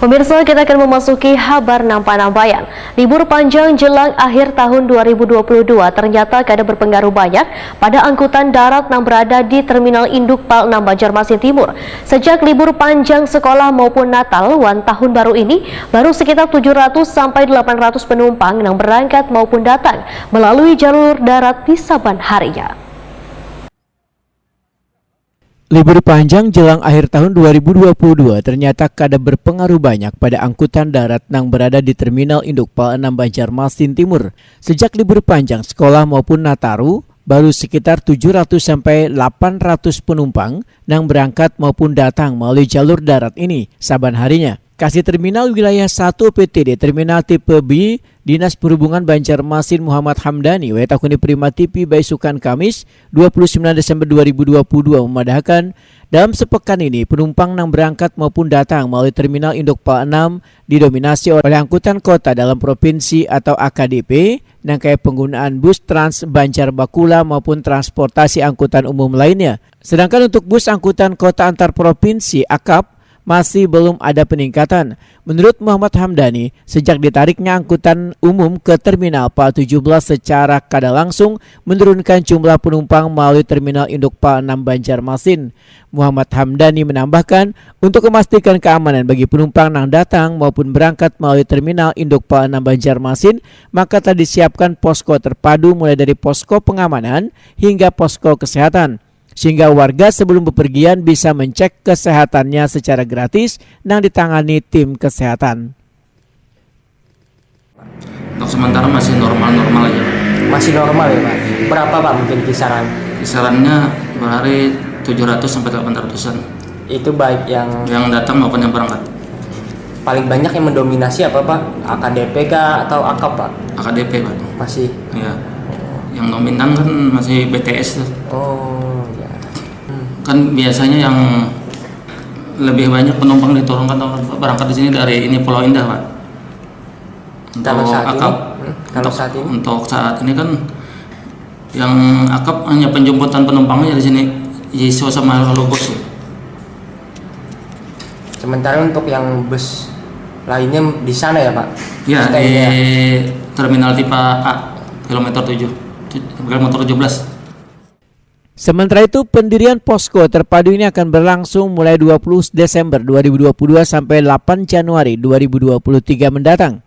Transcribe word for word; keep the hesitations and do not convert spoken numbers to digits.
Pemirsa, kita akan memasuki habar nampa-nampayan. Libur panjang jelang akhir tahun dua ribu dua puluh dua ternyata kada berpengaruh banyak pada angkutan darat nang berada di Terminal Induk Pal enam Banjarmasin Timur. Sejak libur panjang sekolah maupun Natal wan Tahun Baru ini, baru sekitar tujuh ratus sampai delapan ratus penumpang nang berangkat maupun datang melalui jalur darat di saban harinya. Libur panjang jelang akhir tahun dua ribu dua puluh dua ternyata kada berpengaruh banyak pada angkutan darat nang berada di Terminal Induk Pal enam Banjarmasin Timur. Sejak libur panjang sekolah maupun Nataru, baru sekitar tujuh ratus sampai delapan ratus penumpang nang berangkat maupun datang melalui jalur darat ini saban harinya. Kasih Terminal Wilayah satu P T D Terminal Tipe B, Dinas Perhubungan Banjarmasin Muhammad Hamdani, W T K Uni Prima T V Baisukan Kamis, dua puluh sembilan Desember dua ribu dua puluh dua, memadahakan, dalam sepekan ini, penumpang nang berangkat maupun datang melalui Terminal Induk Pal enam didominasi oleh angkutan kota dalam provinsi atau A K D P, nang kaya penggunaan bus Trans Banjar Bakula maupun transportasi angkutan umum lainnya. Sedangkan untuk bus angkutan kota antar provinsi, akap, masih belum ada peningkatan. Menurut Muhammad Hamdani, sejak ditariknya angkutan umum ke Terminal Pal tujuh belas secara kada langsung menurunkan jumlah penumpang melalui Terminal Induk Pal enam Banjarmasin. Muhammad Hamdani menambahkan, untuk memastikan keamanan bagi penumpang nang datang maupun berangkat melalui Terminal Induk Pal enam Banjarmasin, maka telah disiapkan posko terpadu mulai dari posko pengamanan hingga posko kesehatan. Sehingga warga sebelum bepergian bisa mencek kesehatannya secara gratis nang ditangani tim kesehatan. Untuk sementara masih normal-normal aja, Pak. Masih normal ya, Pak? Berapa, Pak, mungkin kisaran? Kisarannya per hari tujuh ratus sampai delapan ratusan. Itu baik yang Yang datang maupun yang berangkat. Paling banyak yang mendominasi apa, Pak? A K D P kah atau akap, Pak? A K D P, Pak. Masih. Ya. Yang dominan kan masih B T S tuh. Oh, ya. Kan biasanya yang lebih banyak penumpang diturunkan atau berangkat di sini dari ini Pulau Indah, Pak. Kalau saat ini, akap. hmm, kalau untuk, saat ini? Untuk saat ini kan yang akap hanya penjemputan penumpangnya di sini, Yeswa sama Logos. Sementara untuk yang bus lainnya di sana ya, Pak? Ya, Stay di ya? Terminal Tipe A, kilometer tujuh, tu- kilometer tujuh belas. Sementara itu, pendirian posko terpadu ini akan berlangsung mulai dua puluh Desember dua ribu dua puluh dua sampai delapan Januari dua ribu dua puluh tiga mendatang.